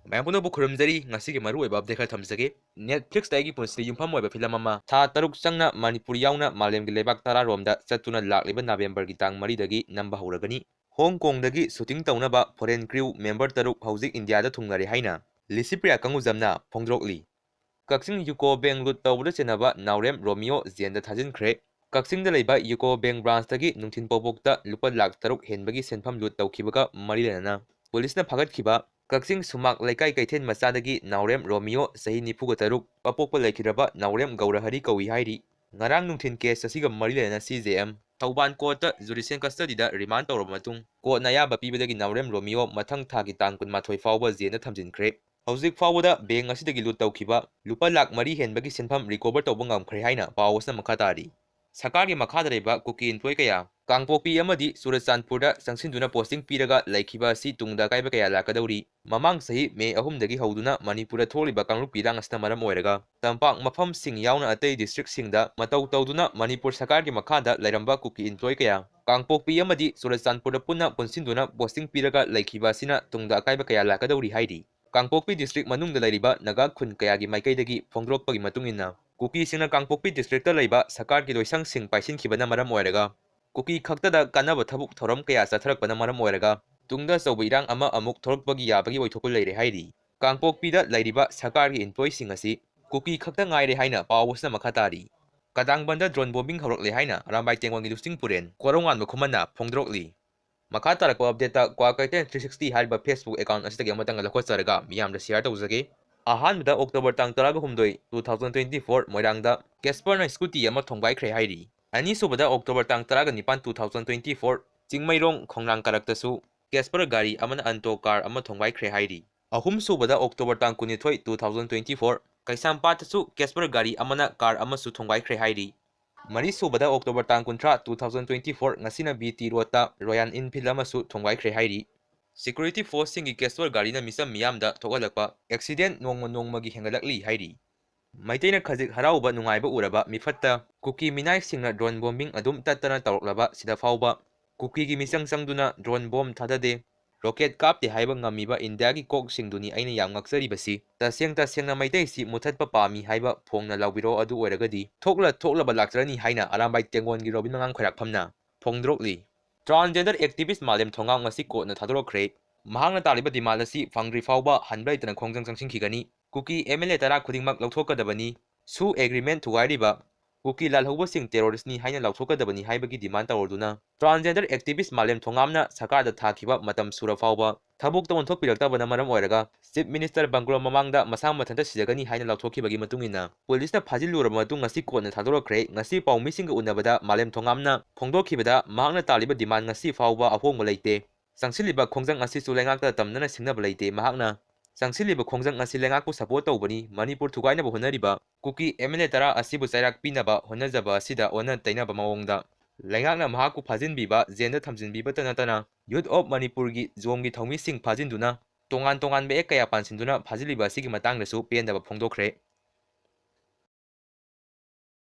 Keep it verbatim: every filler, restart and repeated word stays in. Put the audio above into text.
ꯃꯌꯥꯝ ꯄꯨꯝꯅꯃꯛꯄꯨ ꯈꯨꯔꯨꯝꯖꯔꯤ꯫ ꯉꯁꯤꯒꯤ ꯃꯔꯨꯑꯣꯏꯕ ꯑꯞꯗꯦꯠ ꯈꯔ ꯊꯝꯖꯒꯦ꯫ Netflixꯇ ꯑꯩꯒꯤ ꯄꯨꯟꯁꯤꯗ ꯌꯨꯝꯐꯝ ꯑꯣꯏꯕ ꯐꯤꯂꯝ ꯑꯃ ꯊꯥ ꯇꯔꯨꯛ ꯆꯪꯅ ꯃꯅꯤꯄꯨꯔ ꯌꯥꯎꯅ ꯃꯥꯂꯦꯝꯒꯤ ꯂꯩꯕꯥꯛ ꯇꯔꯥꯔꯣꯝꯗ ꯆꯠꯇꯨꯅ ꯂꯥꯛꯂꯤꯕ ꯅꯕꯦꯝꯕꯔꯒꯤ ꯇꯥꯡ ꯃꯔꯤꯗꯒꯤ ꯅꯝꯕ ꯍꯧꯔꯒꯅꯤ꯫ ꯍꯣꯡ ꯀꯣꯡꯗꯒꯤ ꯁꯨꯇꯤꯡ ꯇꯧꯅꯕ ꯐꯣꯔꯦꯟ ꯀ꯭ꯔꯤꯎ ꯃꯦꯝꯕꯔ ꯇꯔꯨꯛ ꯍꯧꯖꯤꯛ ꯏꯟꯗꯤꯌꯥꯗ ꯊꯨꯡꯂꯔꯦ ꯍꯥꯏꯅ ꯂꯤꯁꯤꯄ꯭ꯔꯤꯌꯥ ꯀꯪꯒꯨꯖꯝꯅ ꯐꯣꯡꯗꯣꯛꯂꯤ꯫ ꯀꯛꯆꯤꯡ ꯌꯨꯀꯣ ꯕꯦꯡ ꯂꯨꯠ ꯇꯧꯕꯗ ꯆꯦꯟꯅꯕ ꯅꯥꯎꯔꯦꯝ ꯔꯣꯃꯤꯌꯣ ꯖꯦꯜꯗ ꯊꯥꯖꯤꯟꯈ꯭ꯔꯦ꯫ ꯀꯛꯆꯤꯡꯗ ꯂꯩꯕ ꯌꯨꯀꯣ ꯕꯦꯡ ꯕ꯭ꯔꯥꯟꯁꯇꯒꯤ ꯅꯨꯡꯊꯤꯜ ꯐꯥꯎꯕꯣꯛꯇ ꯂꯨꯄꯥ ꯂꯥꯈ ꯇꯔꯨꯛ ꯍꯦꯟꯕꯒꯤ ꯁꯦꯟꯐꯝ ꯂꯨꯠ ꯇꯧꯈꯤꯕꯒ ꯃꯔꯤ ꯂꯩꯅꯅ ꯄꯨꯂꯤꯁꯅ ꯐꯥꯒꯠꯈꯤꯕ ꯀꯛꯆꯤꯡ ꯁꯨꯃꯥꯛ ꯂꯩꯀꯥꯏ ꯀꯩꯊꯦꯜ ꯃꯆꯥꯗꯒꯤ ꯅꯥꯎꯔꯦꯝ ꯔꯣꯃꯤꯌꯣ, ꯆꯍꯤ ꯅꯤꯐꯨꯒ ꯇꯔꯨꯛ, ꯑꯄꯣꯛꯄ ꯂꯩꯈꯤꯗ꯭ꯔꯕ ꯅꯥꯎꯔꯦꯝ ꯒꯧꯔꯍꯔꯤ ꯀꯧꯏ ꯍꯥꯏꯔꯤ꯫ ꯉꯔꯥꯡ ꯅꯨꯡꯊꯤꯜ ꯀꯦꯁ ꯑꯁꯤꯒ ꯃꯔꯤ ꯂꯩꯅꯅ ꯁꯤ ꯖꯦ ꯑꯦꯝ ꯊꯧꯕꯥꯜ ꯀꯣꯔꯠꯇ ꯖꯨꯗꯤꯁꯤꯌꯦꯜ ꯀꯁꯇꯗꯤꯗ ꯔꯤꯃꯥꯟ ꯇꯧꯔꯕ ꯃꯇꯨꯡ ꯀꯣꯔꯠꯅ ꯑꯌꯥꯕ ꯄꯤꯕꯗꯒꯤ ꯅꯥꯎꯔꯦꯝ ꯔꯣꯃꯤꯌꯣ ꯃꯊꯪ ꯊꯥꯒꯤ ꯇꯥꯡ ꯀꯨꯟꯃꯥꯊꯣꯏ ꯐꯥꯎꯕ ꯖꯦꯜꯗ ꯊꯝꯖꯤꯟꯈ꯭ꯔꯦ꯫ ꯍꯧꯖꯤꯛ ꯐꯥꯎꯕꯗ ꯕꯦꯡ ꯑꯁꯤꯗꯒꯤ ꯂꯨꯠ ꯇꯧꯈꯤꯕ ꯂꯨꯄꯥ ꯂꯥꯈ ꯃꯔꯤ ꯍꯦꯟꯕꯒꯤ ꯁꯦꯟꯐꯝ ꯔꯤꯀꯣꯚꯔ ꯇꯧꯕ ꯉꯝꯈ꯭ꯔꯦ ꯍꯥꯏꯅ ꯄꯥꯎ ꯑꯁꯤꯅ ꯃꯈꯥ ꯇꯥꯔꯤ꯫ ꯁꯔꯀꯥꯔꯒꯤ ꯃꯈꯥꯗ ꯂꯩꯕ ꯀꯨꯀꯤ ꯏꯝꯄ꯭ꯂꯣꯏ ꯀꯌꯥ ꯀꯥꯡꯄꯣꯛꯄꯤ ꯑꯃꯗꯤ ꯆꯨꯔꯆꯥꯟꯄꯨꯔꯗ ꯆꯪꯁꯤꯟꯗꯨꯅ ꯄꯣꯁꯇꯤꯡ ꯄꯤꯔꯒ ꯂꯩꯈꯤꯕ ꯑꯁꯤ ꯇꯨꯡꯗ ꯑꯀꯥꯏꯕ ꯀꯌꯥ ꯂꯥꯛꯀꯗꯧꯔꯤ꯫ ꯃꯃꯥꯡ ꯆꯍꯤ ꯃꯦ ꯑꯍꯨꯝꯗꯒꯤ ꯍꯧꯗꯨꯅ ꯃꯅꯤꯄꯨꯔꯗ ꯊꯣꯛꯂꯤꯕ ꯀꯥꯡꯂꯨꯞꯀꯤ ꯏꯔꯥꯡ ꯑꯁꯤꯅ ꯃꯔꯝ ꯑꯣꯏꯔꯒ ꯇꯝꯄꯥꯛ ꯃꯐꯝꯁꯤꯡ ꯌꯥꯎꯅ ꯑꯇꯩ ꯗꯤꯁꯇ꯭ꯔꯤꯛꯁꯤꯡꯗ ꯃꯇꯧ ꯇꯧꯗꯨꯅ ꯃꯅꯤꯄꯨꯔ ꯁꯔꯀꯥꯔꯒꯤ ꯃꯈꯥꯗ ꯂꯩꯔꯝꯕ ꯀꯨꯀꯤ ꯏꯝꯄ꯭ꯂꯣꯏ ꯀꯌꯥ ꯀꯥꯡꯄꯣꯛꯄꯤ ꯑꯃꯗꯤ ꯆꯨꯔꯆꯥꯟꯄꯨꯔꯗ ꯄꯨꯟꯅ ꯄꯨꯟꯁꯤꯟꯗꯨꯅ ꯄꯣꯁꯇꯤꯡ ꯄꯤꯔꯒ ꯂꯩꯈꯤꯕ ꯑꯁꯤꯅ ꯇꯨꯡꯗ ꯑꯀꯥꯏꯕ ꯀꯌꯥ ꯂꯥꯛꯀꯗꯧꯔꯤ ꯍꯥꯏꯔꯤ꯫ ꯀꯥꯡꯄꯣꯛꯄꯤ ꯗꯤꯁꯇ꯭ꯔꯤꯛ ꯃꯅꯨꯡꯗ ꯂꯩꯔꯤꯕ ꯅꯥꯒꯥ ꯈꯨꯟ ꯀꯌꯥꯒꯤ ꯃꯥꯏꯀꯩꯗꯒꯤ ꯐꯣꯡꯗꯣꯔꯛꯄꯒꯤ ꯃꯇꯨꯡ ꯏꯟꯅ, ꯀꯨꯀꯤꯁꯤꯡꯅ ꯀꯥꯡꯄꯣꯛꯄꯤ ꯗꯤꯁꯇ꯭ꯔꯤꯛꯇ ꯂꯩꯕ ꯁꯔꯀꯥꯔꯒꯤ ꯂꯣꯏꯁꯪꯁꯤꯡ ꯄꯥꯏꯁꯤꯟꯈꯤꯕꯅ ꯃꯔꯝ ꯑꯣꯏꯔꯒ, ꯀꯨꯀꯤ ꯈꯛꯇꯗ ꯀꯥꯟꯅꯕ ꯊꯕꯛ ꯊꯧꯔꯝ ꯀꯌꯥ ꯆꯠꯊꯔꯛꯄꯅ ꯃꯔꯝ ꯑꯣꯏꯔꯒ, ꯇꯨꯡꯗ ꯑꯆꯧꯕ ꯏꯔꯥꯡ ꯑꯃ ꯑꯃꯨꯛ ꯊꯣꯛꯂꯛꯄꯒꯤ ꯌꯥꯕꯒꯤ ꯑꯣꯏꯊꯣꯛꯄ ꯂꯩꯔꯦ ꯍꯥꯏꯔꯤ꯫ ꯀꯥꯡꯄꯣꯛꯄꯤꯗ ꯂꯩꯔꯤꯕ ꯁꯔꯀꯥꯔꯒꯤ ꯏꯝꯄ꯭ꯂꯣꯏꯁꯤꯡ ꯑꯁꯤ ꯀꯨꯀꯤ ꯈꯛꯇ ꯉꯥꯏꯔꯦ ꯍꯥꯏꯅ ꯄꯥꯎ ꯑꯁꯤꯅ ꯃꯈꯥ ꯇꯥꯔꯤ꯫ ꯀꯗꯥꯡꯕꯟꯗ ꯗ꯭ꯔꯣꯟ ꯕꯣꯝꯕꯤꯡ ꯍꯧꯔꯛꯂꯦ ꯍꯥꯏꯅ ꯑꯔꯥꯝꯕꯥꯏ ꯇꯦꯡꯋꯥꯡꯒꯤ ꯂꯨꯆꯤꯡ ꯄꯨꯔꯦꯟ ꯀꯣꯔꯧꯉꯥꯟꯕ ꯈꯨꯃꯟꯅ ꯐꯣꯡꯗꯣꯔꯛꯂꯤ꯫ ꯃꯈꯥ ꯇꯥꯔꯛꯄ ꯑꯞꯗꯦꯠꯇ ꯀ꯭ꯋꯥ ꯀꯩꯊꯦꯜ three sixty ꯍꯥꯏꯔꯤꯕ Facebook account ꯑꯁꯤꯗꯒꯤ ꯑꯃꯇꯪ ꯂꯧꯈꯠꯆꯔꯒ ꯃꯤꯌꯥꯝꯗ share ꯇꯧꯖꯒꯦ꯫ ꯑꯍꯥꯟꯕꯗ October ꯇꯥꯡ ꯇꯔꯥꯒ ꯍꯨꯝꯗꯣꯏ, two thousand twenty four, ꯃꯣꯏꯔꯥꯡꯗ Casperꯅ scooty ꯑꯃ ꯊꯣꯡꯒꯥꯏꯈ꯭ꯔꯦ ꯍꯥꯏꯔꯤ꯫ ꯑꯅꯤꯁꯨꯕꯗ October ꯇꯥꯡ ꯇꯔꯥꯒ ꯅꯤꯄꯥꯟ, two thousand twenty four, Chingmeirong ꯈꯣꯡꯅꯥꯡ ꯀꯥꯔꯛꯇꯁꯨ Casper ꯒꯥꯔꯤ ꯑꯃꯅ Alto car ꯑꯃ ꯊꯣꯡꯒꯥꯏꯈ꯭ꯔꯦ ꯍꯥꯏꯔꯤ꯫ ꯑꯍꯨꯝꯁꯨꯕꯗ October ꯇꯥꯡ ꯀꯨꯟꯅꯤꯊꯣꯏ, two thousand twenty four, ꯀꯩꯁꯥꯝꯄꯥꯠꯇꯁꯨ Casper ꯒꯥꯔꯤ ꯑꯃꯅ car ꯑꯃꯁꯨ ꯊꯣꯡꯒꯥꯏꯈ꯭ꯔꯦ ꯍꯥꯏꯔꯤ꯫ ꯃꯔꯤꯁꯨꯕꯗ October ꯇꯥꯡ ꯀꯨꯟꯊ꯭ꯔꯥ, two thousand twenty four, ꯉꯁꯤꯅ B T Roadꯇ Royal Enfield ꯑꯃꯁꯨ ꯊꯣꯡꯒꯥꯏꯈ꯭ꯔꯦ ꯍꯥꯏꯔꯤ꯫ Security forceꯁꯤꯡꯒꯤ Casper ꯒꯥꯔꯤꯅ ꯃꯤꯆꯝ ꯃꯤꯌꯥꯝꯗ ꯊꯣꯛꯍꯜꯂꯛꯄ accident ꯅꯣꯡꯃ ꯅꯣꯡꯃꯒꯤ ꯍꯦꯟꯒꯠꯂꯛꯂꯤ ꯍꯥꯏꯔꯤ꯫ ꯃꯩꯇꯩꯅ ꯈꯖꯤꯛ ꯍꯔꯥꯎꯕ ꯅꯨꯡꯉꯥꯏꯕ ꯎꯔꯕ ꯃꯤꯐꯠꯇ ꯀꯨꯀꯤ ꯃꯤꯅꯥꯏꯁꯤꯡꯅ drone bombing ꯑꯗꯨꯝ ꯇꯠꯇꯅ ꯇꯧꯔꯛꯂꯕ ꯁꯤꯗ ꯐꯥꯎꯕ ꯀꯨꯀꯤꯒꯤ ꯃꯤꯆꯪ ꯆꯪꯗꯨꯅ drone bomb ꯊꯥꯗꯗꯦ꯫ ꯔꯣꯀꯦꯠ ꯀꯥꯞꯇꯦ ꯍꯥꯏꯕ ꯉꯝꯃꯤꯕ ꯏꯟꯗꯤꯌꯥꯒꯤ ꯀꯣꯛꯁꯤꯡꯗꯨꯅꯤ ꯑꯩꯅ ꯌꯥꯝ ꯉꯛꯆꯔꯤꯕꯁꯤ꯫ ꯇꯁꯦꯡ ꯇꯁꯦꯡꯅ ꯃꯩꯇꯩꯁꯤ ꯃꯨꯊꯠꯄ ꯄꯥꯝꯃꯤ ꯍꯥꯏꯕ ꯐꯣꯡꯅ ꯂꯥꯎꯕꯤꯔꯣ, ꯑꯗꯨ ꯑꯣꯏꯔꯒꯗꯤ ꯊꯣꯛꯂ ꯊꯣꯛꯂꯕ ꯂꯥꯛꯆꯔꯅꯤ ꯍꯥꯏꯅ ꯑꯔꯥꯝꯕꯥꯏ ꯇꯦꯡꯒꯣꯟꯒꯤ ꯔꯣꯕꯤꯟ ꯃꯉꯥꯡ ꯈꯣꯏꯔꯥꯛꯐꯝꯅ ꯐꯣꯡꯗꯣꯔꯛꯂꯤ꯫ Transgender activist ꯃꯥꯂꯦꯝ ꯊꯣꯉꯥꯝ ꯉꯁꯤ ꯀꯣꯔꯠꯅ ꯊꯥꯗꯣꯔꯛꯈ꯭ꯔꯦ꯫ ꯃꯍꯥꯛꯅ ꯇꯥꯜꯂꯤꯕ demand ꯑꯁꯤ ꯐꯪꯗ꯭ꯔꯤ ꯐꯥꯎꯕ ꯍꯟꯕ ꯂꯩꯇꯅ ꯈꯣꯡꯖꯪ ꯆꯪꯁꯤꯟꯈꯤꯒꯅꯤ꯫ ꯀꯨꯀꯤ M L A ꯇꯔꯥ ꯈꯨꯗꯤꯡꯃꯛ ꯂꯧꯊꯣꯛꯀꯗꯕꯅꯤ꯫ ꯁꯨ agreement ꯊꯨꯒꯥꯏꯔꯤꯕ ꯀꯨꯀꯤ ꯂꯥꯜꯍꯧꯕꯁꯤꯡ terrorist ꯅꯤ ꯍꯥꯏꯅ ꯂꯥꯎꯊꯣꯛꯀꯗꯕꯅꯤ ꯍꯥꯏꯕꯒꯤ demand ꯇꯧꯔꯗꯨꯅ transgender activist ꯃꯥꯂꯦꯝ ꯊꯣꯉꯥꯝꯅ ꯁꯔꯀꯥꯔꯗ ꯊꯥꯈꯤꯕ ꯃꯇꯝ ꯁꯨꯔ ꯐꯥꯎꯕ ꯊꯕꯛꯇ ꯑꯣꯟꯊꯣꯛꯄꯤꯔꯛꯇꯕꯅ ꯃꯔꯝ ꯑꯣꯏꯔꯒ Chief Minister ꯕꯪꯒ꯭ꯂꯣ ꯃꯃꯥꯡꯗ ꯃꯁꯥ ꯃꯊꯟꯇ ꯁꯤꯖꯒꯅꯤ ꯍꯥꯏꯅ ꯂꯥꯎꯊꯣꯛꯈꯤꯕꯒꯤ ꯃꯇꯨꯡ ꯏꯟꯅ ꯄꯨꯂꯤꯁꯅ ꯐꯥꯖꯤꯜꯂꯨꯔꯕ ꯃꯇꯨꯡ ꯉꯁꯤ ꯀꯣꯔꯠꯅ ꯊꯥꯗꯣꯔꯛꯈ꯭ꯔꯦ꯫ ꯉꯁꯤ ꯄꯥꯎꯃꯤꯁꯤꯡꯒ ꯎꯅꯕꯗ ꯃꯥꯂꯦꯝ ꯊꯣꯉꯥꯝꯅ ꯐꯣꯡꯗꯣꯛꯈꯤꯕꯗ ꯃꯍꯥꯛꯅ ꯇꯥꯜꯂꯤꯕ demand ꯉꯁꯤ ꯐꯥꯎꯕ ꯑꯍꯣꯡꯕ ꯂꯩꯇꯦ꯫ ꯆꯪꯁꯤꯜꯂꯤꯕ ꯈꯣꯡꯖꯪ ꯑꯁꯤꯁꯨ ꯂꯩꯉꯥꯛꯇ ꯇꯝꯅꯅ ꯁꯤꯡꯅꯕ ꯂꯩꯇꯦ꯫ ꯃꯍꯥꯛꯅ ꯆꯪꯁꯤꯜꯂꯤꯕ ꯈꯣꯡꯖꯪ ꯑꯁꯤ ꯂꯩꯉꯥꯛꯄꯨ support ꯇꯧꯕꯅꯤ, ꯃꯅꯤꯄꯨꯔ ꯊꯨꯒꯥꯏꯅꯕ ꯍꯣꯠꯅꯔꯤꯕ ꯀꯨꯀꯤ M L A ꯇꯔꯥ ꯑꯁꯤꯕꯨ ꯆꯩꯔꯥꯛ ꯄꯤꯅꯕ ꯍꯣꯠꯅꯖꯕ ꯑꯁꯤꯗ ꯑꯣꯟꯅ ꯇꯩꯅꯕ ꯃꯑꯣꯡꯗ ꯂꯩꯉꯥꯛꯅ ꯃꯍꯥꯛꯄꯨ ꯐꯥꯖꯤꯟꯕꯤꯕ, ꯖꯦꯜꯗ ꯊꯝꯖꯤꯟꯕꯤꯕꯇ ꯅꯠꯇꯅ Youth of ꯃꯅꯤꯄꯨꯔꯒꯤ ꯖꯣꯝꯒꯤ ꯊꯧꯃꯤꯁꯤꯡ ꯐꯥꯖꯤꯟꯗꯨꯅ ꯇꯣꯉꯥꯟ ꯇꯣꯉꯥꯟꯕ act ꯀꯌꯥ ꯄꯥꯟꯁꯤꯟꯗꯨꯅ ꯐꯥꯖꯤꯜꯂꯤꯕ ꯑꯁꯤꯒꯤ ꯃꯇꯥꯡꯗꯁꯨ ꯄꯦꯟꯗꯕ ꯐꯣꯡꯗꯣꯛꯈ꯭ꯔꯦ꯫